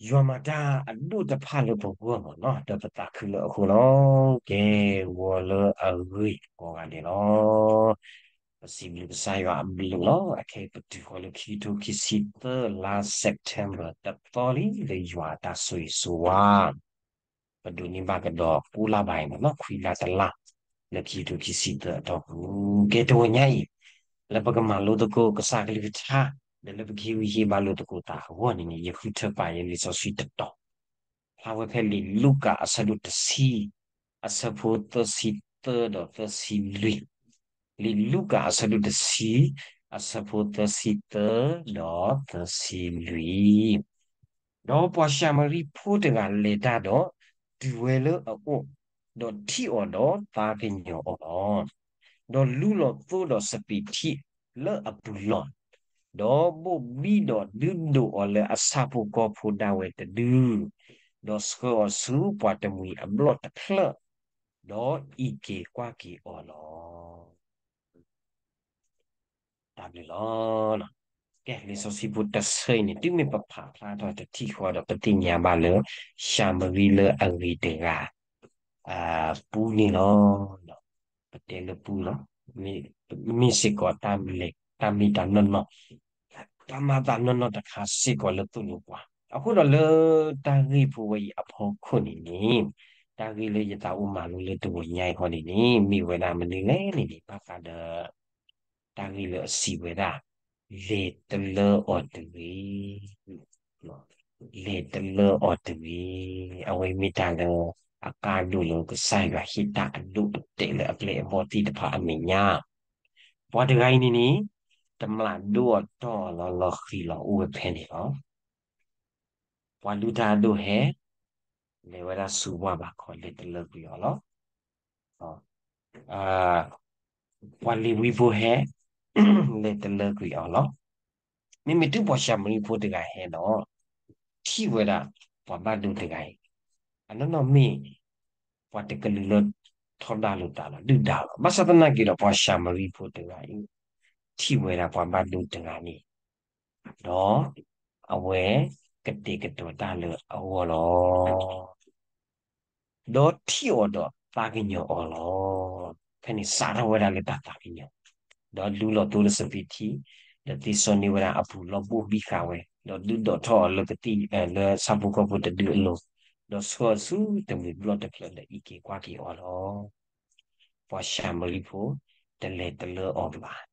ယွၤမၤတၢ်အဒိၣ်တဖၣ်လၢပဂီၢ်မ့ၢ်နီၤ ဒီးပသးခုလၢအဃိလီၤ. ကဲ, ဂီၤလၢအဂ့ၤကိးဂၤဒဲးလီၤ. ပစံးဘျုးကစၢ်ယွၤအဘျုးလီၤ. အခဲအံၤပတုၤဃီၤလၢခံကထိခံဆံသၢလါ September တသီလံ လၢယွၤအတၢ်ဆိၣ်ဂ့ၤဆိၣ်ဝါ ပဒိးန့ၢ်ဘၣ်ကဒီးကိးလါဘၣ်အံၤမ့ၢ်နီၤ ခွံလါတလါ လၢခံကထိခံဆံသၢအတီၢ်ပူၤ ကဲတဝဲညါအံၤ လၢပကမၤလိသကိးကစၢ်ကလုၢ်ကထါ ဒီးလၢပကဟ့ၣ်ဂံၢ်ဟ့ၣ်ဘါလိာ်သကိးတၢ်အဂီၢ်န့ၣ်န့ၣ် ယဃုထၢပာ်ယဲလံာ်စီဆှံတတီၤ ဖျါဝဲဖဲလံာ်လူၤကၣ်အဆၢဒိၣ်တဆံ အဆၢဖိသၢဆံသၢဒီးသၢဆံလွံၢ်, လံာ်လူၤကၣ်အဆၢဒိၣ်တဆံ အဆၢဖိသၢဆံသၢဒီးသၢဆံလွံၢ်. ဒီးပှၤၡၤမရံဖိတဂၤလဲၤတၢ်ဒီး တုၤဝဲလၢအအိၣ်, ဒီးထံၣ်အီၤဒီးသးကညီၤအီၤလီၤ. ဒီးလူလီၤသိဒီးစပံးထံလၢအပူၤလီၢ်, ဒီးဘိၣ်ဘံဒီးဒုးဒိးအီၤလၢအဆၣ်ဖိကီၢ်ဖိဒၣ်ဝဲတဒု, ဒီးဆှၢအီၤဆူပှၤတမှံၤအဘျီၣ်တဖျၢၣ်, ဒီးအံးက့ၤကွၢ်က့ၤအီၤလီၤ. တၢ်ဘျုးလီၤ. ကဲ လံာ်စီဆှံဖိတဆၢအံၤန့ၣ် တုၤမ့ၢ်ပဖးဖျါထီၣ်တထံၣ်ဃီဒီး ပသ့ၣ်ညါဘၣ်လၢ ၡၤမရံလၢအဂ့ၤတဂၤ ပူန့ၣ်လီၤ. ပတဲလၢပူလီၤ. မ့ၢ်စ့ၢ်ကီး တၢ်မ့ၢ်တၢ်နီၢ်နီၢ်, တၢ်မၤသးနီၢ်နီၢ်တခါစ့ၢ်ကီးလၢသိၣ်လိပှၤ. အဃိဒီးလၢတၢ်ဂ့ၢ်ဖိဝဲအံၤအဖီခိၣ်န့ၣ်န့ၣ်, တၢ်ဂ့ၢ်လၢယသးအိၣ်မၤလိလၢတဝီညါအံၤဃီန့ၣ်န့ၣ် မ့ၢ်ဝဲဒၣ်မနုၤလဲၣ်န့ၣ်န့ၣ် ဘၣ်ဃးဒီး တၢ်ဂ့ၢ်လၢအစံးဝဲဒၣ်, လဲၤတလၢအီၤတဂ့ၤ. လဲၤတလၢအီၤတဂ့ၤ. အဝဲမ့ၢ်တၢ်လၢ အကါဒိၣ်လၢကစၢ်ယွၤဟ့ၣ်တၢ်အဒိၣ်ကတၢၢ်လၢအပျဲၢ်အဘီၣ်သ့ၣ်တဖၣ်အမဲာ်ညါ, ပှၤတဂၤအံၤန့ၣ်န့ၣ်, တမျၢ်ဒိၣ်အီၤတီၢ်အီၤလီၤလီၤဃံၤလီၤအိၣ်ဝဲဖဲန့ၣ်လီၤ. ပှၤလုၢ်တၢ်အဒိၣ်ဟဲ, လဲၤဝဲဒၣ်ဆူဝၢ်ဘးခီလဲၤတလၢကွံာ်အီၤလီၤ. ပှၤလ့ၤဝံဖိဟဲ, လဲၤတလၢကွံာ်အီၤလီၤ. မ့မ့ၢ်တုၤပှၤၡၤမရံဖိတဂၤဟဲဒီး, ထံၣ်ဝဲဒၣ်ပှၤဘၣ်ဒိတဂၤအံၤ, အနီၢ်နီၢ်မ့ၢ် ပှၤတကလုာ်လၢထီဒါလိာ်သးဒီးဒုၣ်ဒါလီၤ. ဘၣ်ဆၣ်သနာ်က့ဒီး ပှၤၡၤမရံဖိတဂၤအံၤ, ထံၣ်ဝဲဒၣ်ပှၤဘၣ်ဒိတဂၤန့ၣ်, ဒီးအဝဲကတဲာ်ကတီၤတၢ်လၢအဂီၢ်လီၤ. ဒီးထံၣ်အီၤဒီးသးကညီၤအီၤလီၤ. ဖဲန့ၣ်စးထီၣ်ဝဲဒၣ်လၢတၢ်သးကညီၤ, ဒီးလူလီၤသိလၢစပံးထံ, ဒီးသ့စီန့ၢ်ဝဲဒၣ်အပူၤလီၢ်ဘိၣ်ဘံဃာ်ဝဲ, ဒီးဒုးဒိးထီၣ်အီၤလၢကသံၣ်လၢဆၣ်ဖိကီၢ်ဖိတဒုအလိၤ, ဒီးဆှၢအီၤဆူတမှံၤဘျီၣ်တဖျၢၣ်ဒီးအံးက့ၤကွၢ်က့ၤအီၤလီၤ. ပှၤၡၤမရံဖိတလဲၤတလၢအီၤဘၣ်.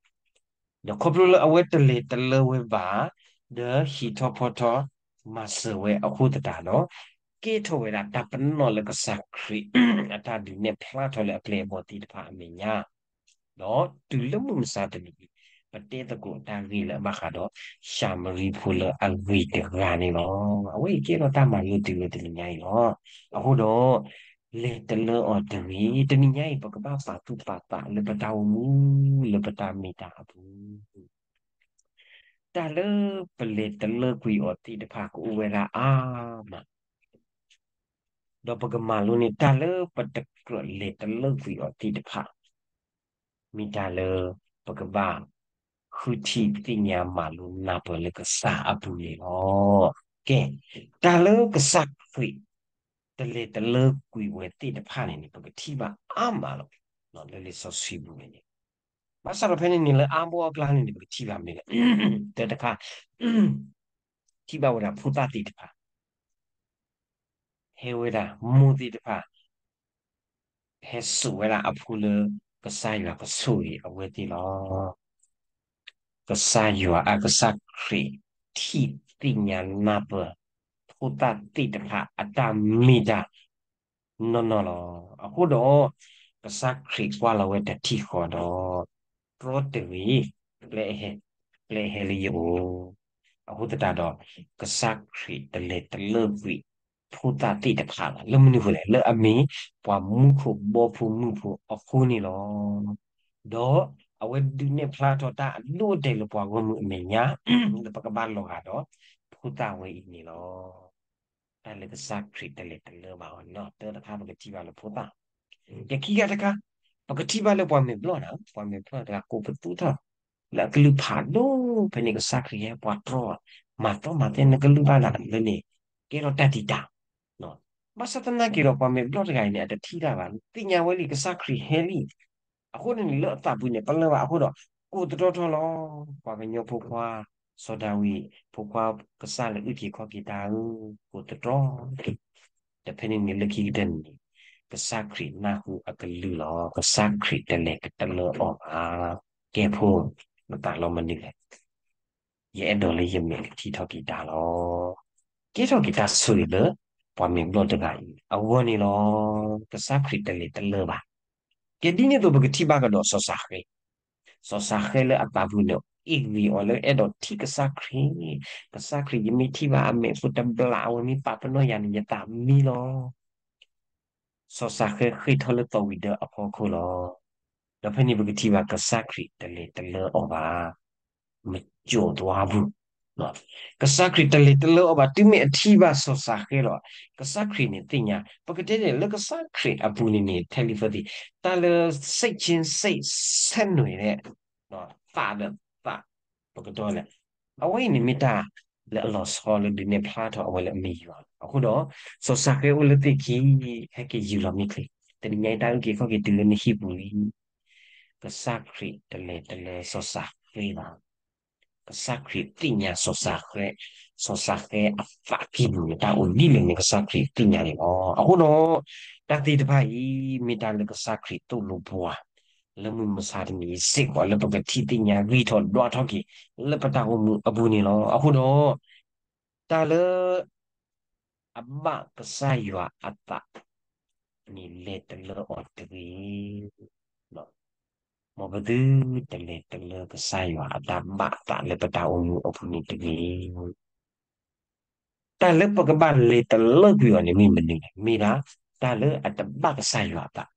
ဒီးခီဖျိလၢအဝဲတလဲၤတလၢဝဲဘၣ်, ဒီးဟံးထီၣ်ဖီထီၣ်မၤစၢၤဝဲအဃိသတးဒီး, ကဲထီၣ်ဝဲဒၣ်တၢ်ပနီၣ်လၢကစၢ်ခရံာ်အတၢ်ဒုးနဲၣ်ဖျါထီၣ်လၢအပျဲၢ်အဘီၣ်သ့ၣ်တဖၣ်အမဲာ်ညါ, ဒီးတုၤလၢမုၢ်မဆါတနံၤအံၤ, ပတဲသကိးတၢ်ဂ့ၢ်လၢအဘၣ်ဃးဒီး ၡၤမရံဖိလၢအဂ့ၤတဂၤန့ၣ်လီၤ. အဝဲအံၤကဲထီၣ်တၢ်မၤလိတုၤလၢတနံၤညါအံၤလီၤ. အဃိဒီး လဲၤတလၢအီၤတဂ့ၤ. တနံၤညါအံၤ ပကဘၣ်ပာ်သူၣ်ပာ်သးလၢပတၢ်အိၣ်မူ လၢပတၢ်မ့ၢ်တၢ်အပူၤ တၢ်လၢပလဲၤတလၢကွံာ်အီၤသ့ၣ်တဖၣ်ကအိၣ်ဝဲဒၣ်အါမး, ဒီးပကမၤလိန့ၢ်တၢ်လၢပတကြၢးလဲၤတလၢကွံာ်အီၤသ့ၣ်တဖၣ်, မ့ၢ်တၢ်လၢပကဘၣ်ဃုထံၣ်သ့ၣ်ညါမၤလိနၢ်ပၢၢ်လၢကစၢ်အပူၤန့ၣ်လီၤ. ကဲ, တၢ်လၢကစၢ်ခရံာ် တလဲၤတလၢကွံာ်ဝဲသ့ၣ်တဖၣ်န့ၣ်န့ၣ် ပကထံၣ်ဘၣ်အါမးလီၤ. လၢလံာ်စီဆှံပူၤန့ၣ်န့ၣ်, ဘၣ်ဆၣ်ဒီးဖဲန့ၣ်န့ၣ် လၢအါဘိအကျါန့ၣ်န့ၣ် ပကထံၣ်ဘၣ်မနုၤလဲၣ်. တၢတခါ ထံၣ်ဘၣ်ဝဲဒၣ်ဖိသၣ်သ့ၣ်တဖၣ် ဟဲဝဲဒၣ်, မိၢ်သ့ၣ်တဖၣ် ဟဲစိာ်ဝဲဒၣ်အဖိလၢကစၢ်ယွၤကဆိၣ်ဂ့ၤအဝဲသ့ၣ်လီၤ. ကစၢ်ယွၤအကစၢ်ခရံာ်ထံၣ်သ့ၣ်ညါနၢ်ပၢၢ် ဖိသၣ်သ့ၣ်တဖၣ်အတၢ်မ့ၢ်တၢ်နီၢ်နီၢ်လီၤ. အဃိဒီး ကစၢ်ခရံာ်ကွၢ်လီၤဝဲတထံၣ်ဃီဒီး တြီတဂ့ၤ, ပျဲဟဲ, ပျဲဟဲလၢယအိၣ်. အဃိသတးဒီး ကစၢ်ခရံာ်တလဲၤတလၢကွံာ် ဖိသၣ်သ့ၣ်တဖၣ်လီၤ. လၢမနုၤအဃိလဲၣ်, လၢအမ့ၢ်ပှၤမူခိၣ်ဘီဖိမုၢ်ဖိအဃိန့ၣ်လီၤ. ဒီးအဝဲဒုးနဲၣ်ဖျါထီၣ်တၢ်အဒိၣ်အတဲာ်လၢပှၤဂီၢ်မုၢ်အမဲာ်ညါ လၢပကဘၣ်လီၤဂာ်ဒီးဖိသၣ်ဝဲအံၤန့ၣ်လီၤ. တၢ်လၢကစၢ်ခရံာ်တလဲၤတလၢဘၣ်အီၤနီၢ်တၢတခါ ပကထံၣ်ဘၣ်လၢဖိသၣ်, ယခံဂၤတခါ ပကထံၣ်ဘၣ်လၢပှၤမဲာ်ဘျီၣ်န့ၣ် ပှၤမဲာ်ဘျီၣ်တဂၤကိးပသူထီၣ် လၢအကလုၢ်ဖးဒိၣ် ဖဲန့ၣ်ကစၢ်ခရံာ်ဟဲပှၤတြီ မၤသီမၤသဲနကလုၢ်ဘၣ်ဒၣ်လၢန့ၣ်, ကဲထီၣ်တၢ်တံာ်တာ်, ဘၣ်ဆၣ်သနာ်က့ဒီး ပှၤမဲာ်ဘျီၣ်တဂၤအံၤန့ၣ် အတထံၣ်တၢ်ဘၣ်, သ့ၣ်ညါဝဲလံ ကစၢ်ခရံာ်ဟဲလံ, အဃိန့ၣ်န့ၣ် လၢအသးပူၤန့ၣ် ပလၢၢ်ဘၣ်အဃိဒီး ကိးသတြီထီၣ်လီၤ. ပှၤကညီဖိခွါ စီၤဒၤဝံး ဖိခွါကစၢ်လၢအုၣ်က့ၤခီၣ်က့ၤတၢ်ဧၢ, ကိးသတြီထီၣ်, ဒီးဖဲန့ၣ်န့ၣ် လၢခံကတၢၢ်န့ၣ်န့ၣ် ကစၢ်ခရံာ်နၢ်ဟူအကလုၢ်လီၤ. ကစၢ်ခရံာ်တလဲၤကတလၢအီၤဘၣ်. ကဲဖိ, နသးလီမနုၤလဲၣ်. ယအဲၣ်ဒိးလၢယမဲာ်ကထံၣ်ထီၣ်က့ၤတၢ်လီၤ. ကဲထီၣ်က့ၤတၢ်ဆိၣ်ဂ့ၤလၢ ပှၤမဲာ်ဘျီၣ်တဂၤအံၤ အဂီၢ်န့ၣ်လီၤ. ကစၢ်ခရံာ်တလဲၤတလၢဘၣ်. ကဲဒ်န့ၣ်အသိး ပကထံၣ်ဘၣ်ကဒီးစီၤစၤဃဲ, စီၤစၤဃဲလၢအသးပူၤန့ၣ် အ့ၣ်ဂံၢ်အီၤလၢအဲၣ်ဒိးထံၣ်ကစၢ်ခရံာ်, ကစၢ်ခရံာ် ယမ့ၢ်ထံၣ်ဘၣ်အမဲာ်ဖိတဘျီ အဝဲမ့ၢ်ပာ်ပနီၣ်ယၤန့ၣ် ယသးမံလီၤ. စီၤစၤဃဲဃ့ၢ်ထီၣ်လၢသီဝံၤဒၢအဖီခိၣ်လီၤ. ဒီးဖဲန့ၣ်ပကထံၣ်ဘၣ်ကစၢ်ခရံာ်တလဲၤတလၢအီၤဘၣ်. မကိၤသွါပူၤ, ကစၢ်ခရံာ်တလဲၤတလၢအီၤဘၣ် တုၤမ့ၢ်အထံၣ်ဘၣ်စီၤစၤဃဲလီၤ. ကစၢ်ခရံာ်န့ၣ်သ့ၣ်ညါ, ပကတဲန့ၣ်လၢကစၢ်ခရံာ်အပူၤန့ၣ်န့ၣ် ထဲလံဖသံး, တၢ်လၢ စိတ်ချင်းစိတ်ဆက်နွယ်တဲ့ သးဒီးသး, ပကတဲလဲၣ်, အဝဲအံၤန့ၣ်မ့ၢ်တၢ်လၢအလီၤဆီလၢဒုးနဲၣ်ဖျါထီၣ်အဝဲလၢအမ့ၢ်ယွၤလီၤ. အဃိဒီး စီၤစၤဃဲအိၣ်လၢသ့ၣ်ခံ, ဟဲက့ၤယုၢ်လီၤမ့ၢ်ချ့, တနံၤညါအံၤတၢ်အုၣ်က့ၤခီၣ်က့ၤတုၤလၢနဟံၣ်ပူၤလံ. ကစၢ်ခရံာ်တလဲၤတလၢစီၤစၤဃဲဘၣ်. ကစၢ်ခရံာ်သ့ၣ်ညါစီၤစၤဃဲ, စီၤစၤဃဲအသးကံၢ်ပူၤန့ၣ် တၢ်အိၣ်ဒ်လဲၣ်န့ၣ် ကစၢ်ခရံာ်သ့ၣ်ညါန့ၣ်လီၤ. အဃိဒီး တၢ်သ့ၣ်တဖၣ်အံၤ မ့ၢ်တၢ်လၢကစၢ်ခရံာ်သိၣ်လိပှၤ လၢမုၢ်မဆါတနံၤအံၤစ့ၢ်ကီး လၢပကထံၣ်သ့ၣ်ညါဂံၢ်ထီၣ်ဒွးထီၣ်က့ၤ လၢပတၢ်အိၣ်မူအပူၤန့ၣ်လီၤ. အဃိဒီး တၢ်လၢ အဘၣ်ကစၢ်ယွၤအသးန့ၣ် လဲၤတလၢအီၤတဂ့ၤ. မ်ပသုတလဲၤတလၢကစၢ်ယွၤအတၢ်ဘၣ်အသးလၢပတၢ်အိၣ်မူအပူၤန့ၣ်တဂ့ၤ. တၢ်လၢပကဘၣ်လဲၤတလၢကွံာ်အီၤန့ၣ်မ့ၢ်မနုၤလဲၣ်, မ့ၢ်ဒၣ် တၢ်လၢအတဘၣ်ကစၢ်ယွၤအသး,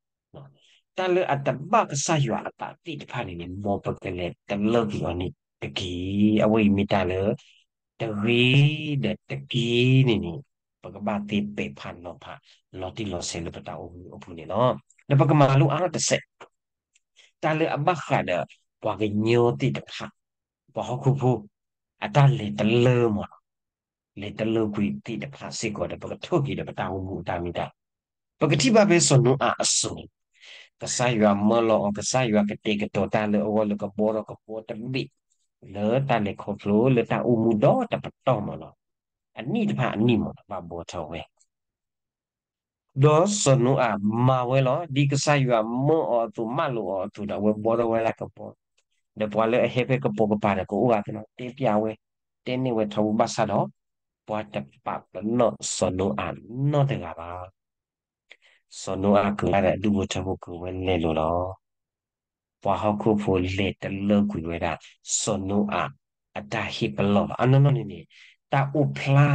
တၢ်လၢအတဘၣ်ကစၢ်ယွၤအသးသ့ၣ်တဖၣ်န့ၣ်န့ၣ် မ်ပကလဲၤတလၢကွံာ်အီၤန့ၣ်တက့ၢ်. အဝဲအံၤမ့ၢ်တၢ်လၢ တဂ့ၤဒီးတက့ၢ်န့ၣ်န့ၣ် ပကဘၣ်သ့ပဲာ်ဖးနီၤဖး လီၤတံၢ်လီၤဆဲးလၢပတၢ်အိၣ်မူအပူၤန့ၣ်လီၤ. ဒီးပကမၤလိအါထီၣ်တစဲး တၢ်လၢအဘၣ်ဃးဒီး ပှၤကညီသ့ၣ်တဖၣ်, ပှၤဟီၣ်ခိၣ်ဖိ အတၢ်လဲၤတလၢမ့ၢ်နီၤ, လဲၤတလၢကွံာ်သ့ၣ်တဖၣ်စ့ၢ်ကီးဒီး ပကထိၣ်က့ၤဒီးပတၢ်အိၣ်မူအတၢ်မ့ၢ်တၢ် ပကထံၣ်ဘၣ်ဖဲစီၤနိအၤအစိၤန့ၣ်, ကစၢ်ယွၤမၢလီၤအီၤ, ကစၢ်ယွၤကတဲာ်ကတီၤတၢ်လၢအဂီၢ်လၢကဘှီထီၣ်ကဘှီတဘ့ၣ် လၢတၢ်လဲၤခီဖျိလၢတၢ်အိၣ်မူဒီတပတီၢ်မ့ၢ်နီၤ, အနံၣ်တဖၣ်အနံၣ်မ့ၢ်နီၤ ဘၣ်ဘှီထီၣ်ဝဲ ဒီးစီၤနိအၤမၤဝဲလီၤ. ဒ်ကစၢ်ယွၤမၢအီၤအသိး မၢလိာ်အီၤအသိးဒီး အဝဲဘှီထီၣ်ဝဲဒၣ်ကဘှီ, ဒီးပှၤလၢအဟဲဖဲကပိာ်ကပၤဒီး ကအိၣ်ဂၤသနီၤ တဲပျးဝဲ, တဲန့ၢ်ဝဲထီဘိဘၣ်ဆၣ်ဒီး ပှၤတပာ်ပနီၣ်စီၤနိအၤနီတဂၤဘၣ်. စီၤနိအၤက့ၤဝဲဒၣ်ဒီးအဒူၣ်ဖိထၢဖိ က့ၤဝဲလဲၤလိာ်လီၤ. ပှၤဟီၣ်ခိၣ်ဖိလဲၤတလၢကွံာ်ဝဲဒၣ် စီၤနိအၤအတၢ်ဟ့ၣ်ပလီၢ်ဘၣ်. အနီၢ်နီၢ်န့ၣ်န့ၣ် တၢ်အိၣ်ဖျါ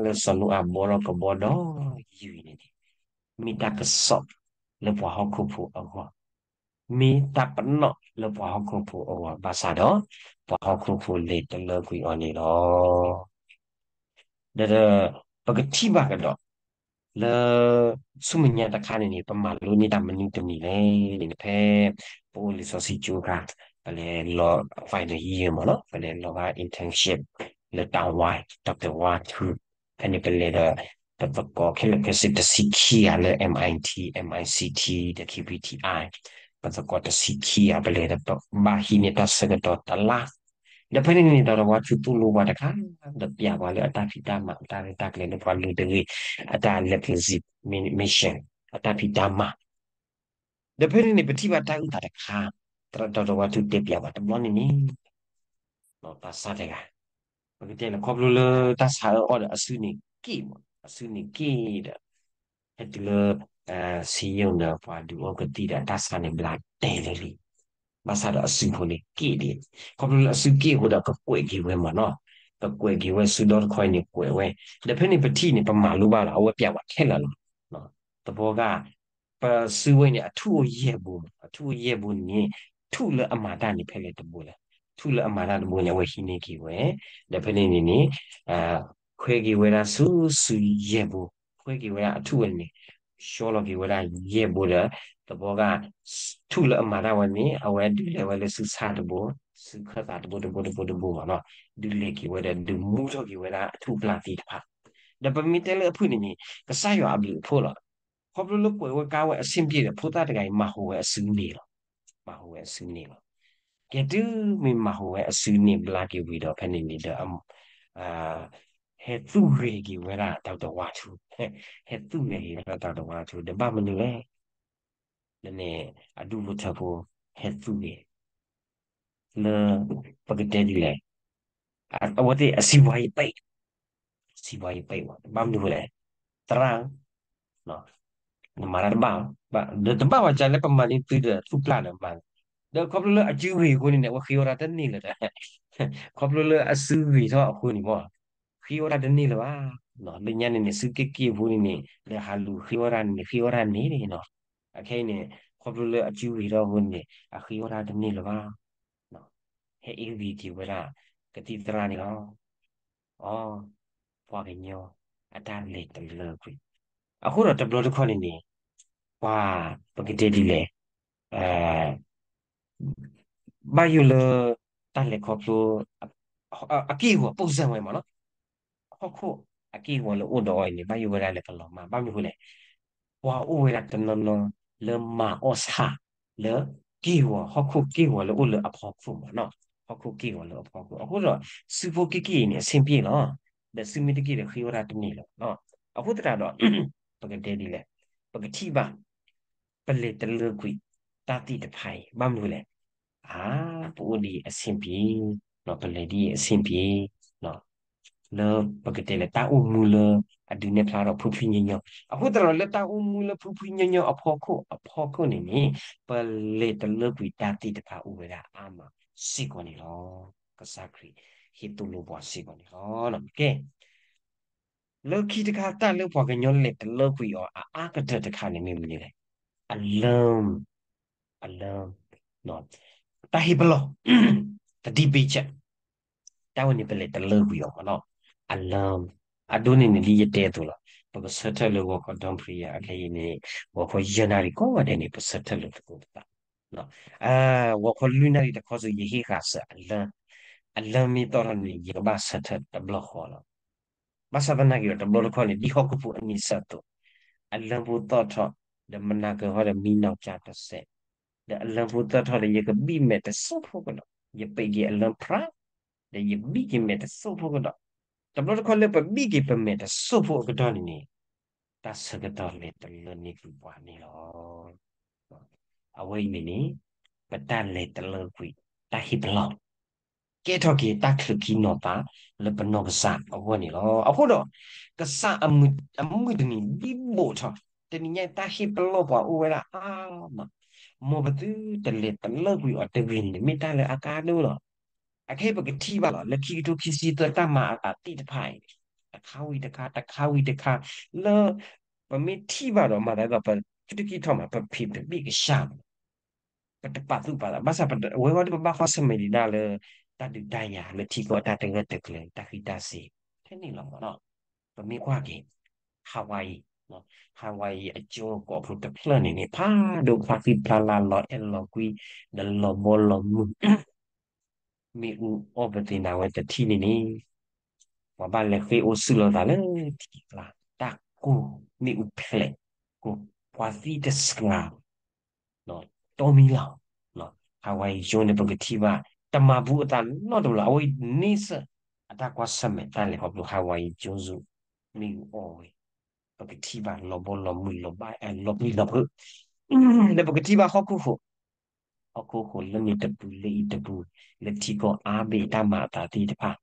လၢစီၤနိအၤဘှီထီၣ်ကဘှီဒီးယုၢ်အံၤန့ၣ်န့ၣ် မ့ၢ်တၢ်ကစီၣ်လၢပှၤဟီၣ်ခိၣ်ဖိအဂီၢ်, မ့ၢ်တၢ်ပနီၣ်လၢပှၤဟီၣ်ခိၣ်ဖိအဂီၢ် ဘၣ်ဆၣ်ဒီး ပှၤဟီၣ်ခိၣ်ဖိလဲၤတလၢကွံာ်အီၤန့ၣ်လီၤ. ဒီး ပကထံၣ်ဘၣ်ကဒီး လၢ ဆူမဲာ်ညါတခါန့ၣ်န့ၣ် ပမၤလိန့ၢ်တၢ်မနုၤတမံၤလဲၣ်န့ၣ် ဖဲ ပအိၣ်လံာ်စီဆှံကၠိအခါ ပလဲၤလီၤ final year မ့ၢ်နီၤ ပလဲၤလီၤဘၣ် internship လၢတၢ်ဝါ တၢ်ဝါထူ ဖဲန့ၣ်ပလဲၤဒီး ပသကိးခဲလၢာ်ခဲဆ့တဆံခံဂၤလၢ MIT MICT ဒီး KBTI ပသကိးတဆံခံဂၤ ပလဲၤဒီးပဘၣ်ဟံးန့ၢ်တၢ်ဆၢကတီၢ်တလါ ဒီးဖဲန့ၣ်န့ၣ် တၢ်ဝါထူသိၣ်လိပှၤတခါ ဒီးပျးပှၤလၢအတၢ်ဖံးတၢ်မၤ အတၢ်ရဲၣ်တၢ်ကျဲၤလၢပှၤလိၤတဂ့ၤ အတၢ် leprosy mission အတၢ်ဖံးတၢ်မၤ ဒီးဖဲန့ၣ်န့ၣ် ပထံၣ်ဘၣ်တၢ်အုၣ်သးတခါ တၢ်ဝါထူတဲပျးပှၤတဘျီန့ၣ်န့ၣ် ဘၣ်ဆၣ်တဂၤ ပကတဲလၢခီဖျိလၢတၢ်ဆါအၢအီၣ်ဒီးအစုန့ၣ်က့ၣ်မး အစုန့ၣ်က့ၣ်ဒီး ဟဲတုၤလၢ စံယိၣ်န့ၣ် ပှၤဒုးအိၣ်ကသံၣ်ဒီးတၢ်ဆါန့ၣ်ဘျါတဲလၢလံ ဘၣ်ဆၣ်ဒီးအစုဖိန့ၣ်က့ၣ်ဒံး ခီဖျိလၢအစုက့ၣ်အဃိဒီးကကွဲးက့ၤဝဲမးနီၤ ကကွဲးက့ၤဝဲစုဒီတခီအံၤန့ၣ်ကွဲးဝဲ ဒီးဖဲန့ၣ်ပထံၣ်န့ၣ် ပမၤလိဘၣ်လီၤ အဝဲပျးဝဲခဲလၢာ်လီၤ သဘောက ပစုဝဲန့ၣ် အထူၣ်အိၣ်ယဲၢ်ဘိမး အထူၣ်အိၣ်ယဲၢ်ဘိန့ၣ် ထူၣ်လၢအမၤတၢ်န့ၣ်ဖဲလဲၣ်တဘိလဲၣ် ထူၣ်လၢအမၤတၢ်တဘိန့ၣ် အဝဲဟံးန့ၢ်က့ၤဝဲ ဒီးဖဲန့ၣ်န့ၣ်န့ၣ် ခွဲက့ၤဝဲဒၣ်ဆူစုယဲၢ်ဘိ ခွဲက့ၤဝဲဒၣ်အထူၣ်ဝဲန့ၣ် ဆှီလီၤက့ၤဝဲဒၣ်ယဲၢ်ဘိဒီး သဘောက ထူၣ်လၢအမၤတၢ်ဝဲန့ၣ် အဝဲဒုးလဲၤဝဲလၢစုဆၣ်တဘိ စုခၢၣ်သးတဘိတဘိတဘိတဘိမးနီၤ ဒုးလဲၤက့ၤဝဲဒီး ဒုးမူထီၣ်က့ၤဝဲဒၣ်အထူၣ်အပျၢ်သ့ၣ်တဖၣ် ဒီးပမ့ၢ်တဲလၢအဖုၣ်န့ၣ်န့ၣ် ကစၢ်ယွၤအဘျုးအဖှိၣ်လီၤ. ခီဖျိလၢကွဲးဝဲကါဝဲအဆင်ပြေဒီး ဖိသၣ်တဂၤအံၤမၤဟူးဝဲအစုန့ၣ်လီၤ. မၤဟူးဝဲအစုန့ၣ်လီၤ. ကဲတုၤမ့ၢ်မၤဟူးဝဲအစုန့ၣ်ဘျါက့ၤဝံၤဒီး ဖဲန့ၣ်န့ၣ်ဒီး ဟဲသူၣ်ဂဲၤက့ၤဝဲဒၣ်တၢ်တဝါထူ, ဟဲသူၣ်ဂဲၤက့ၤဝဲဒၣ်တၢ်တဝါထူ ဒီးဘၣ်မနုၤလဲၣ် လၢန့ၣ် အဒူၣ်ဖိထၢဖိ ဟဲသူၣ်ဂဲၤ လၢ ပကတဲဒ်လဲၣ်, အဝဲသ့ၣ်အစီးပွားရေးပိတ်, စီးပွားရေးပိတ်ဝဲ ဘၣ်မနုၤလဲၣ်, သရၣ် နမၤတၢ်တဘၣ်, ဒီးတဘၣ်ဝဲကလၢပမၤန့ၢ်သုဒီးသူၣ်ပျၢ်ဒီးမၤ, ဒီးခီဖျိလၢအစုဂ့ၤအဃိန့ၣ်န့ၣ် အဝဲဃ့ဝဲဒၣ်တန့ၢ်လၢၤ, ခီဖျိလၢအစုဂ့ၤထီၣ်အဃိန့ၣ်မ့ၢ် ဃ့ဝဲဒၣ်တန့ၢ်လၢၤဘၣ်, လၢညါန့ၣ်န့ၣ် စုက့ၢ်က့ၢ်အဃိန့ၣ်န့ၣ် လၢဟးလူၤဃ့ဝဲဒၣ်န့ၣ်န့ၣ် ဃ့ဝဲဒၣ်န့ၣ်န့ၣ်နီၤ, အခဲအံၤန့ၣ် ခီဖျိလၢအစုဂ့ၤထီၣ်အဃိန့ၣ်န့ၣ် အဃ့ဝဲဒၣ်တန့ၢ်လၢၤဘၣ် ဟဲအ့ၣ်ဂ့ၤက့ၤဝဲဒၣ် ကသံၣ်သရၣ်န့ၣ်လီၤ. အီ, ပှၤကညီအတၢ်လဲၤတလၢကွံာ်, အဃိဒီးတဘျီတခီၣ်န့ၣ်န့ၣ် ပှၤ ပကတဲဒ်လဲၣ်, ဘၣ်ယိၣ်လၢ တၢ်လဲၤခီဖျိ အက့ၢ်အဂီၤ ပိၢ်စၢ်ဝဲမ့ၢ်နီၤ, ဟီၣ်ခိၣ်အက့ၢ်အဂီၤလၢအိၣ်ဒီးအီၤအံၤန့ၣ် ဘၣ်ယိၣ်ဝဲဒၣ်လၢပလီၤမၢ် ဘၣ်မနုၤအဃိလဲၣ်, ပှၤအိၣ်ဝဲဒၣ်တနီၤနီၤ လၢမၤအီၣ်ဆၣ် လၢက့ၢ်ဂီၤ ဟီၣ်ခိၣ်က့ၢ်ဂီၤလၢအိၣ်လၢအဖီခိၣ်မ့ၢ်နီၤ, ဟီၣ်ခိၣ်က့ၢ်ဂီၤလၢအဖီခိၣ် အဃိဒီး စုဖိက့ၢ်က့ၢ်အံၤန့ၣ် အဆင်ပြေလီၤ, ဒီးစုမ့ၢ်တက့ၢ်ဒီးဃ့ဝဲဒၣ်တန့ၢ်လၢၤဘၣ်နီၤ, အဃိသတးဒီး ပကတဲဒ်လဲၣ်, ပကထံၣ်ဘၣ် ပလဲၤတလၢကွံာ်တၢ်သ့ၣ်တဖၣ်အံၤ ဘၣ်မနုၤလဲၣ်, အါ ပအိၣ်ဒ်အံၤအဆင်ပြေ, ပလဲၤဒ်အံၤအဆင်ပြေ, လၢပကတဲလဲၣ် တၢ်အိၣ်မူလၢအဒုးနဲၣ်ဖျါထီၣ်ဖှံဖှံညီညီ, အဃိသတးဒီးလၢတၢ်အိၣ်မူလၢဖှံဖှံညီညီအဖီခိၣ် အဖီခိၣ်န့ၣ်န့ၣ် ပလဲၤတလၢကွံာ်တၢ်သ့ၣ်တဖၣ်အိၣ်ဝဲဒၣ်အါမးစ့ၢ်ကီးန့ၣ်လီၤ. ကစၢ်ခရံာ်ဟ့ၣ်သိၣ်လိပှၤစ့ၢ်ကီးန့ၣ်လီၤ. ကဲ လၢခံတခါ တၢ်လၢပှၤကညီလဲၤတလၢကွံာ်အီၤ အအါကတၢၢ်တခါန့ၣ်မ့ၢ်မနုၤလဲၣ်, အလၢ အလၢ တၢ်ဟ့ၣ်ပလီၢ် တဒံးဘ့ၣ်ကၢ် တၢ်ဝဲန့ၣ် ပလဲၤတလၢကွံာ်အီၤမ့ၢ်နီၤ, အလၢ အဒိန့ၣ်န့ၣ် ဒ်ယတဲအသိးလီၤ, ပကဆၢထၢၣ်လၢဂီၤခီ ဒီဖရံယါ အခဲအံၤန့ၣ် ဂီၤခီယဲၢ်နၣ်ရံၣ်ကိးဂၤဒဲးန့ၣ် ပဆၢထၢၣ်လၢသကိးပသး, ဂီၤခီလွံၢ်နၣ်ရံၣ်တခီဆူ ယဟ့ၣ်ဃာ်စၢၤအလၢ, အလၢမ့ၢ်သီၣ်ထီၣ်န့ၣ် ယကဘၣ်ဆၢထၢၣ်တဘျီဃီလီၤ. ဘၣ်ဆၣ်သနာ်က့ဒီး တဘျီတခီၣ်န့ၣ် ဒ်ဟီၣ်ခိၣ်ဖိအနံၤဆၢအသိး, အလၢဖိသီၣ်ထီၣ် ဒီးမနၤကၢၤဟီၣ်ဒီးမံနီၢ်ကၠါတစဲး, ဒီးအလၢဖိသီၣ်ထီၣ်ဒီး ယကဘံၣ်မဲာ်တစိၢ်ဖိကဒီး, ယပံးက့ၤအလၢဖျါ, ဒီးယဘံၣ်က့ၤမဲာ်တစိၢ်ဖိကဒီး, တဘျီတခီၣ်လၢပဘံၣ်က့ၤပမဲာ်တစိၢ်ဖိအကတီၢ်န့ၣ်န့ၣ်, တၢ်ဆၢကတီၢ်လဲၤတလၢန့ၢ်ကွံာ်ပှၤန့ၣ်လီၤ. အဝဲအံၤန့ၣ်န့ၣ် ပတၢ်လဲၤတလၢကွံာ် တၢ်ဟ့ၣ်ပလီၢ် ကဲထီၣ်က့ၤတၢ်ချုးခံနီၤသးလၢပနီၢ်ကစၢ်အဂီၢ်န့ၣ်လီၤ. အဃိဒီး ကစၢ်အမုၢ်တနံၤဒ်ဘိးထီၣ်, တနံၤညါတၢ်ဟ့ၣ်ပလီၢ်ပှၤအိၣ်ဝဲဒၣ်အါမး, မ်ပသုတလဲၤတလၢကွံာ်အီၤတဂ့ၤန့ၣ် မ့ၢ်တၢ်လၢအကါဒိၣ်လီၤ. အခဲအံၤပကထံၣ်ဘၣ်လီၤ လၢခံကထိခံဆံသၢ တၢ်မၤအသးသ့ၣ်တဖၣ်အံၤ တခါဝံၤတခါ တခါဝံၤတခါ လၢ ပမ့ၢ်ထံၣ်ဘၣ်ဒီးမၤသးဒ်သိး ပထူတကံထီၣ်မး ပဖံးပဘ့ၣ်ကဆှၣ်မး ပတပာ်သူၣ်ပာ်သး ဘၣ်ဆၣ်အဝဲဝဲဒၣ်ပဘၣ်ကွၢ်ဆၢၣ်မဲာ်ဒံးဒၣ်လၢ တၢ်ဒုးတၢ်ယၤလၢထံကီၢ်တၢ်တဂၢၢ်တကျၢၤ တၢ်ဃံးတၢ်စ့ၤ ထဲန့ၣ်လီၤမးနီၤ. ပမ့ၢ်ကွၢ်က့ၤ Hawaii, Hawaii အကၠိကိးဖုတဖျၢၣ်န့ၣ်န့ၣ် ဖးဒိၣ်ဖျါဃံဖျါလၤ လီၤအဲၣ်လီၤကွံ ဒီးလီၤဘီလီၤမုၢ် မ့ၣ်အူအီၣ်ပသ့ၣ်နၤဝဲတထံၣ်န့ၣ်န့ၣ် ပှၤဘၣ်လဲၤဃ့အိၣ်စုၣ်လိာ်သးလၢထံကျါ တၢ်ကိၢ်မ့ၣ်အူဖျဲးကိၢ် ပှၤသံတစှၤ တီမံၤလီၤ. Hawaii ကၠိန့ၣ် ပကထံၣ်ဘၣ် တမၤဘူးအသးနီတဘျီ အဝဲန့ဆၢၣ် အတၢ်ကွၢ်ဆၢၣ်မဲာ်တၢ်လဲၤခီဖျိ Hawaii ကၠိ မ့ၣ်အူအီၣ်ဝဲ ပကထံၣ်ဘၣ်လီၤဘီလီၤမုၢ် လီၤဘၣ်အဲၣ်လီၤပျံၤလီၤဖုး လၢပကထံၣ်ဘၣ်ဟီၣ်ခိၣ်ဃိၣ် ဟီၣ်ခိၣ်ဃိၣ်လၢန့ၣ်တပူၤလၢအံၤတပူၤ လၢထံကီၢ်အါဘ့ၣ်တၢ်မၤအသးသ့ၣ်တဖၣ်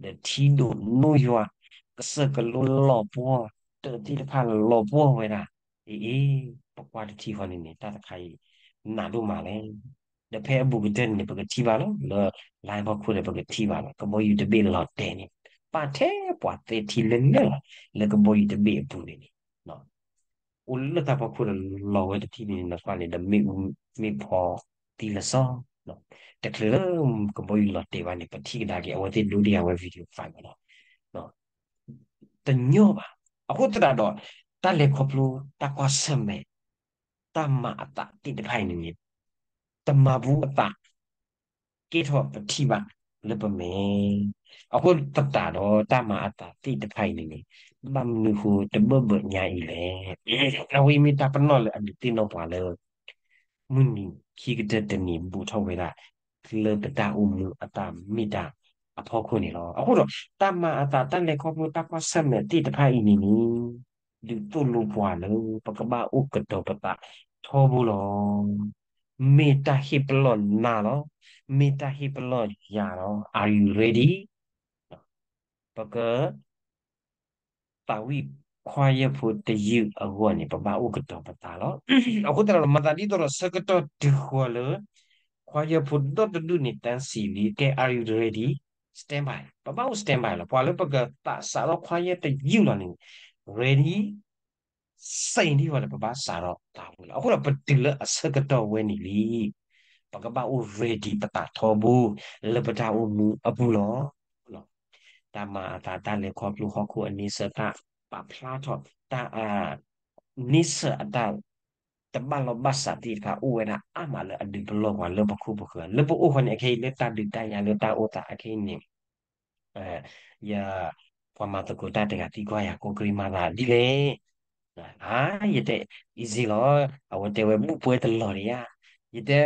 ဒီးထံဒိၣ်နိယွၤ ကစၢၢ်ကလိလီၤပှီၢ် တၢ်သ့ၣ်တဖၣ်လီၤပှီၢ်ဝဲဒၣ် အ့ၣ်အ့ၣ် ပကွၢ်တထံၣ်ဃီန့ၣ်န့ၣ် တၢ်တခါအံၤ နးဒိၣ်မးလဲၣ်. ဒီးဖဲအဘူးကတၢၢ်န့ၣ်န့ၣ် ပကထံၣ်ဘၣ်လီၤ လၢ live ဖီခိၣ်ဒီး ပကထံၣ်ဘၣ်လီၤ ကဘီယူၤတဘ့ၣ်လီၤတဲာ်န့ၣ် ပာ်ထဲပှၤသၢထံလၢလဲၣ်လီၤ လၢကဘီယူၤတဘ့ၣ်အပူၤန့ၣ်န့ၣ် အိၣ်လၢတၢ်ဖီခိၣ်ဒီးလီၤဝဲတထံၣ်န့ၣ် နကွၢ်န့ၣ်ဒီး မ့ၣ်အူမ့ၣ်ဖီသံလၢာ်စီဆှံ တချုးလၢကဘီယူၤလီၤတဲာ်ဘၣ်န့ၣ် ပထံၣ်ကဒါက့ၤ အဝဲသ့ၣ်ဒိဒ်အဝဲ video file လီၤ. တညီဘၣ်. အဃိသတးဒီး တၢ်လဲၤခီဖျိ တၢ်ကွၢ်ဆၢၣ်မဲာ် တၢ်မၤအသးသ့ၣ်တဖၣ်အံၤန့ၣ်န့ၣ် တမၤဘူးအသး ကဲထီၣ်ပထံၣ်ဘၣ် လၢပမဲာ်, အဃိသတးဒီးတၢ်မၤအသးသ့ၣ်တဖၣ်အံၤန့ၣ်န့ၣ် ဘၣ်မနုၤဃိတဘၢၣ်ဘၢၣ်ညါအံၤလဲၣ်. အဝဲအံၤမ့ၢ်တၢ်ပနီၣ်လၢအဒုးသ့ၣ်နီၣ်ပှၤလၢ မုၢ်နံၤခံကတၢၢ်တနံၤဘူးထီၣ်ဝဲဒၣ် လၢပတၢ်အိၣ်မူအတၢ်မ့ၢ်တၢ်အဖီခိၣ်န့ၣ်လီၤ. အဃိဒီး တၢ်မၤအသး တၢ်လဲၤခီဖျိ တၢ်ကွၢ်ဆၢၣ်မဲာ်သ့ၣ်တဖၣ်အံၤန့ၣ်န့ၣ် ဒုးသိၣ်လိပှၤလၢ ပကဘၣ်အိၣ်ကတီၤပသးထီဘိလီၤ. မ့ၢ်တၢ်ဟ့ၣ်ပလီၢ်နၤလီၤ. မ့ၢ်တၢ်ဟ့ၣ်ပလီၢ်ယၤလီၤ. Are you ready? ပက သးဝံၣ်ခွါယဲၢ်ဖိတယုၢ်အဂီၢ်န့ၣ် ပဘၣ်အိၣ်ကတီၤပသးလီၤ. အဃိသတးဒီး မၤသးဒ်သိးဒီးဆၢကတီၢ်တုၤဃီၤလၢ ခွါယဲၢ်ဖိဒီတဒူၣ်န့ၣ် တန်းစီလံ, ကဲ are you ready? Stand by. ပဘၣ်အိၣ် stand by လီၤ. ပှၤလၢပကသးစးထီၣ်ခွါယဲၢ်တယုၢ်လီၤန့ၣ် ready စ့ၢ်ဒ်ဝဲလၢပဘၣ်စးထီၣ်သးဝံၣ်လီၤ. အဃိဒီးပတုၤလၢအဆၢကတီၢ်ဝဲန့ၣ်လံ ပကဘၣ်အိၣ် ready ပသးထီဘိ လၢပတၢ်အိၣ်မူအပူၤလီၤ. တၢ်မၤအသး တၢ်လဲၤခီဖျိဟီၣ်ခိၣ်အန့ဆၢၣ် တၢ်ပာ်ဖျါထီၣ် တၢ် န့ဆၢၣ်အတၢ် တဘၣ်လိာ်ဘၣ်စးသ့ၣ်တဖၣ် အိၣ်ဝဲဒၣ်အါမးလၢအဒုးပလီၢ်ပှၤလၢပခိၣ်ပဃၢၤ လၢပအိၣ်ဃီန့ၣ် အခဲအံၤလၢတၢ်ဒုးတၢ်ယၤလၢတၢ်အိၣ်သးအခဲအံၤန့ၣ် ယ ပှၤမၤသကိးတၢ်တဂၤသံကွၢ်ယၤ ကိးကရံးမၤသးဒ်လဲၣ်. အါ ယတဲ easy လီၤ. အဝဲတဲဝဲ ဘူၣ်ပွဲတလီၤဒံးဧါ. ယတဲ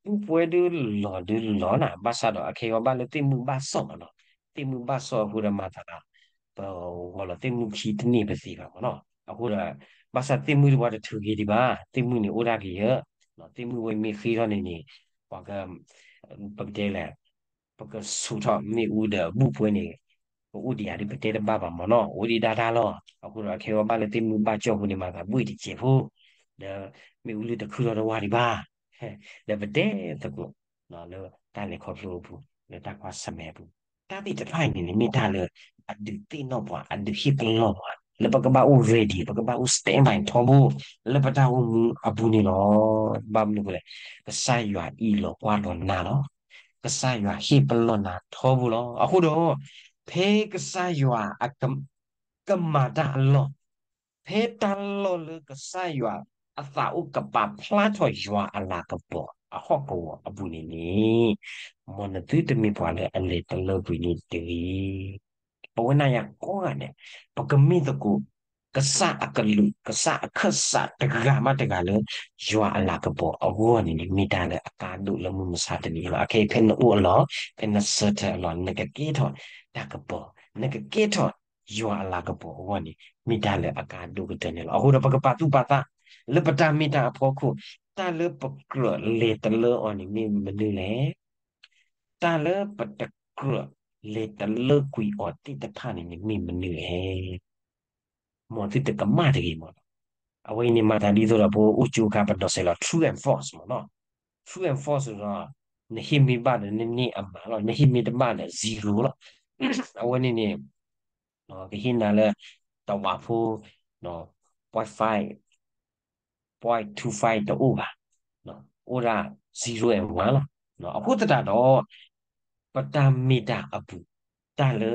ဘူၣ်ပွဲဒုးလီၤဒုးလီၤနၤ ဘၣ်ဆၣ်ဒီးအခဲအံၤဘၣ်လၢသ့ၣ်မုၢ်ဘၣ်စီၣ်မးနီၤ. သ့ၣ်မုၢ်ဘၣ်စီၣ်အဃိဒီးမၤသးဒီး ပဂီၤလီၤသ့ၣ်မုၢ်ခံတန့ၢ်ပသ့ဘၣ်မးနီၤ. အဃိဒီး ဘၣ်ဆၣ်သ့ၣ်မုၢ်တဝါတထုးက့ၤဒံးဘၣ်. သ့ၣ်မုၢ်န့ၣ်အိၣ်ဒၣ်က့ၤယဲ, သ့ၣ်မုၢ်ဝဲမ့ၢ်ဃ့ထီၣ်န့ၣ်န့ၣ် ပှၤက ပကတဲလဲၣ် ပကဆူးထီၣ်မ့ၣ်အူဒီးဘူၣ်ပွဲန့ၣ် ပအိၣ်ဒံးယၤဒ်ပတဲတဘၣ်ဘၣ်မးနီၤ, အိၣ်ဒံးဒၣ်တၢ်လီၤ. အဃိဒီးခဲအံၤဘၣ်လၢသ့ၣ်မုၢ်ဘၣ်ကၠီၣ်ပူၤန့ၣ် မၤသးဘှ့ၣ်တစဲးဖိ, ဒီးမ့ၣ်အူလၢတခုထီၣ်တဝါဒံးဘၣ်, ဒီးပတဲသကိး လၢတၢ်လဲၤခီဖျိအပူၤ လၢတၢ်ကွၢ်ဆၢၣ်မဲာ်အပူၤ, တၢ်သ့ၣ်တဖၣ်အံၤန့ၣ်န့ၣ် မ့ၢ်တၢ်လၢ အဒုးသ့ၣ်နီၣ်ပှၤ အဒုးဟ့ၣ်ပလီၢ်ပှၤ လၢပကဘၣ်အိၣ် ready ပကဘၣ်အိၣ် stand by ထီဘိ လၢပတၢ်အိၣ်မူအပူၤန့ၣ်လီၤ. ဘၣ်မနုၤအဃိလဲၣ်, ကစၢ်ယွၤအံးလီၤကွၢ်လီၤနၤလီၤ. ကစၢ်ယွၤဟ့ၣ်ပလီၢ်နၤထီဘိလီၤ. အဃိဒီး ဖဲကစၢ်ယွၤအက ကမၤတၢ်အလီၢ်, ဖဲတၢ်လီၢ်လၢကစၢ်ယွၤအသးအိၣ်ကပာ်ဖျါထီၣ်ယွၤအလၤကပီၤအဟီၣ်ကဝီၤအပူၤန့ၣ်န့ၣ်, မ်နသုတမ့ၢ်ပှၤလၢအလဲၤတလၢကွံာ်န့ၣ်တဂ့ၤ. ပဝဲနၤယၤကိးဂၤဒဲး ပကမ့ၢ်သကိး ကစၢ်အကလုာ် ကစၢ်အခၢၣ်စးတဂၤဘၣ်တဂၤလၢ ယွၤအလၤကပီၤအဂီၢ်န့ၣ်န့ၣ် မ့ၢ်တၢ်လၢအကါဒိၣ်လၢမုၢ်မဆါတနံၤလီၤ. အခဲအံၤဖဲနအိၣ်အလီၢ် ဖဲနဆၢထၢၣ်အလီၢ် နကကဲထီၣ်တၢ်ကပီၤ နကကဲထီၣ်ယွၤအလၤကပီၤအဂီၢ်န့ၣ် မ့ၢ်တၢ်လၢအကါဒိၣ်ကတၢၢ်န့ၣ်လီၤ. အဃိဒီးပကပာ်သူၣ်ပာ်သး လၢပတၢ်မ့ၢ်တၢ်အဖီခိၣ် တၢ်လၢပကြၢးလဲၤတလၢအီၤန့ၣ်မ့ၢ်မနုၤလဲၣ်. တၢ်လၢပတကြၢးလဲၤတလၢကွံာ်အီၤသ့ၣ်တဖၣ်န့ၣ်န့ၣ်မ့ၢ်မနုၤလဲၣ်. မ်သုတကမၣ်တဂ့ၤမး. အဝဲအံၤန့ၣ်မၤသးဒ်သိးဒီးပအိၣ်ကၠိအခါ ပဒိးစဲးလီၤ true and false မးနီၤ. True and false ဒီး နဟ့ၣ်မ့ၢ်ဘၣ်ဒီးနန့ၢ်အမးလီၤ, နဟ့ၣ်မ့ၢ်တဘၣ်ဒီး zero လီၤ. အဝဲန့ၣ်န့ၣ် ကဟ့ၣ်နၤလၢ တဝးဖိ point five point two five တအိၣ်ဘၣ်, အိၣ်ဒၣ် zero and one လီၤ. အဃိသတးဒီး ပတၢ်မ့ၢ်တၢ်အပူၤ တၢ်လၢ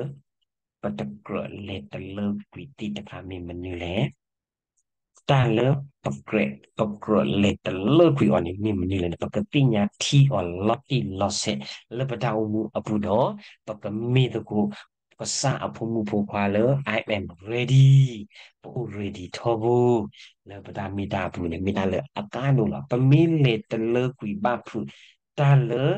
ပတကြၢးလဲၤတလၢကွံာ်သ့ၣ်တဖၣ်မ့ၢ်မနုၤလဲၣ်. တၢ်လၢ ပကြၢးလဲၤတလၢကွံာ်အီၤန့ၣ်မ့ၢ်မနုၤလဲၣ်န့ၣ် ပကသ့ၣ်ညါထံအီၤလီၤတံၢ်လီၤဆဲး လၢပတၢ်အိၣ်မူအပူၤဒီး ပကမ့ၢ်သကိး ကစၢ်အဖိမုၣ်ဖိခွါလၢ I am ready, ပအိၣ် ready ထီဘိ လၢပတၢ်မ့ၢ်တၢ်အပူၤန့ၣ် မ့ၢ်တၢ်လၢအကါဒိၣ်လီၤ. ပမ့ၢ်လဲၤတလၢကွံာ်ဘၣ်ဖုး တၢ်လၢ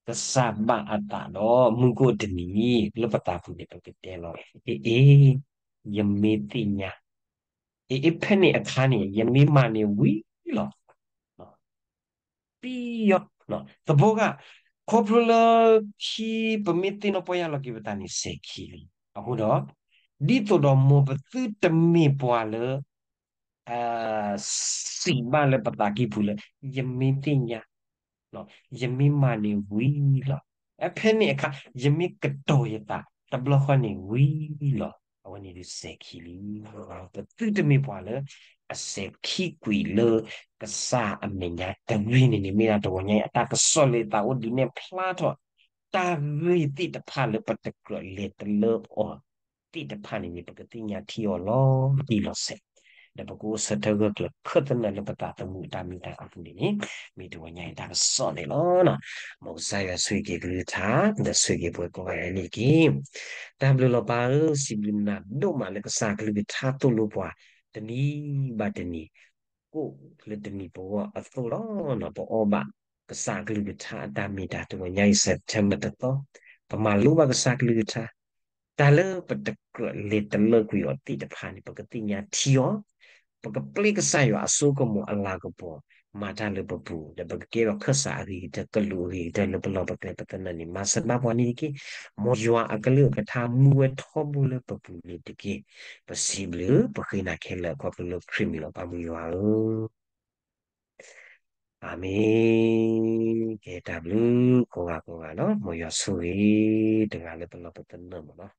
ကစၢ်ဘၣ်အသးဒီး မုၢ်ဂီၢ်တနံၤ လၢပသးပူၤန့ၣ် ပကတဲလီၤ အ့ အ့ ယမ့ၢ်သ့ၣ်ညါ အ့ အ့ ဖဲန့ၣ်အခါန့ၣ် ယမ့ၢ်မၤန့ၢ်ဝံၤလီၤ. ပံယီၤ သဘီဂၤ ခီဖျိလၢခံ ပမ့ၢ်သ့ၣ်နီၣ်ပီၢ်ယၢ်လီၤက့ၤပသးန့ၣ် စဲးခံလံ. အဃိဒီး ဒ်သိးဒီးမ်ပသုတမ့ၢ်ပှၤလၢ စံးဘၣ်လၢပသးကံၢ်ပူၤလၢ ယမ့ၢ်သ့ၣ်ညါ ယမ့ၢ်မၤန့ၢ်ဝံၤလီၤ. ဖဲန့ၣ်အခါ ယမ့ၢ်ကတီၤယသးတဘျီဃီန့ၣ်ဝံၤလီၤ. အဝဲန့ၣ်ဒုးစဲးခံလံ. ပသုတမ့ၢ်ပှၤလၢ အစဲးခံကွံာ်လၢ ကစၢ်အမဲာ်ညါတဂ့ၤန့ၣ်န့ၣ် မ့ၢ်ဒၣ်တဂီၤညါအံၤ အတၢ်ကစီၣ်လၢသးအိၣ်ဒ်န့ၣ်ဖျါထီၣ် တၢ်ဂ့ၢ်သ့ၣ်တဖၣ်လၢပတကြၢးလဲၤတလၢအီၤသ့ၣ်တဖၣ်န့ၣ်န့ၣ် ပကသ့ၣ်ညါထံအီၤလီၤတံၢ်လီၤဆဲး. ဒီးပကအိၣ်ဆၢထၢၣ်ဂၢၢ်ကျၢၤခၢၣ်သနၢၣ်လၢပသးသမူအတၢ်မ့ၢ်တၢ်တီအပူၤန့ၣ်န့ၣ် မ့ၢ်တဂီၤညါအံၤတၢ်ကစီၣ်န့ၣ်လီၤ. မ်ကစၢ်ယွၤဆိၣ်ဂ့ၤက့ၤကလုၢ်ကထါ ဒီးဆိၣ်ဂ့ၤပှၤကိးဂၤဒဲးန့ၣ်တက့ၢ်. တၢ်ဘျုးလီၤပၢ်ဧၢ, စံးဘျုးနၤဒိၣ်မးလၢကစၢ်ကလုၢ်ကထါသိၣ်လိပှၤ တနံၤဘၣ်တနံၤ ကိၣ်လၢတနံၤပဂီၢ်အသိးလီၤ. ပအီၣ်ဘၣ်ကစၢ်ကလုၢ်ကထါအတၢ်မ့ၢ်တၢ်တီ တဂီၤညါအံၤ September တသီ, ပမၤလိဘၣ်ကစၢ်ကလုၢ်ကထါ တၢ်လၢပတကြၢးလဲၤတလၢကွံာ်အီၤသ့ၣ်တဖၣ်န့ၣ် ပကသ့ၣ်ညါထံအီၤ, ပကပျဲကစၢ်ယွၤအစိကမီၤအလၤကပီၤ မၤတၢ်လၢပပူၤ, ဒီးပကကဲထီၣ်ခၢၣ်စးအဂ့ၤကတၢၢ် ကလူးအဂ့ၤကတၢၢ်လၢပလီၢ်ပကျဲပသနၢၣ်န့ၣ် မၤစၢၤဘၣ်ပှၤန့ၣ်တက့ၢ်. မ်ယွၤအကလုၢ်အကထါမူဝဲထီဘိလၢပပူၤန့ၣ်တက့ၢ်. ပစံးဘျုးပဃ့နၤခဲလၢာ် ခီဖျိလၢခရံာ်မံၤလီၤ ပၢ်မုၢ်ယွၤဧၢ. အၤမ့ၣ်. ကဲတၢ်ဘျုးကိးဂၤကိးဂၤနီၤ, မ်ယွၤဆိၣ်ဂ့ၤတဂၤလၢပလီၢ်ပသနၢၣ်မ့ၢ်နီၤ.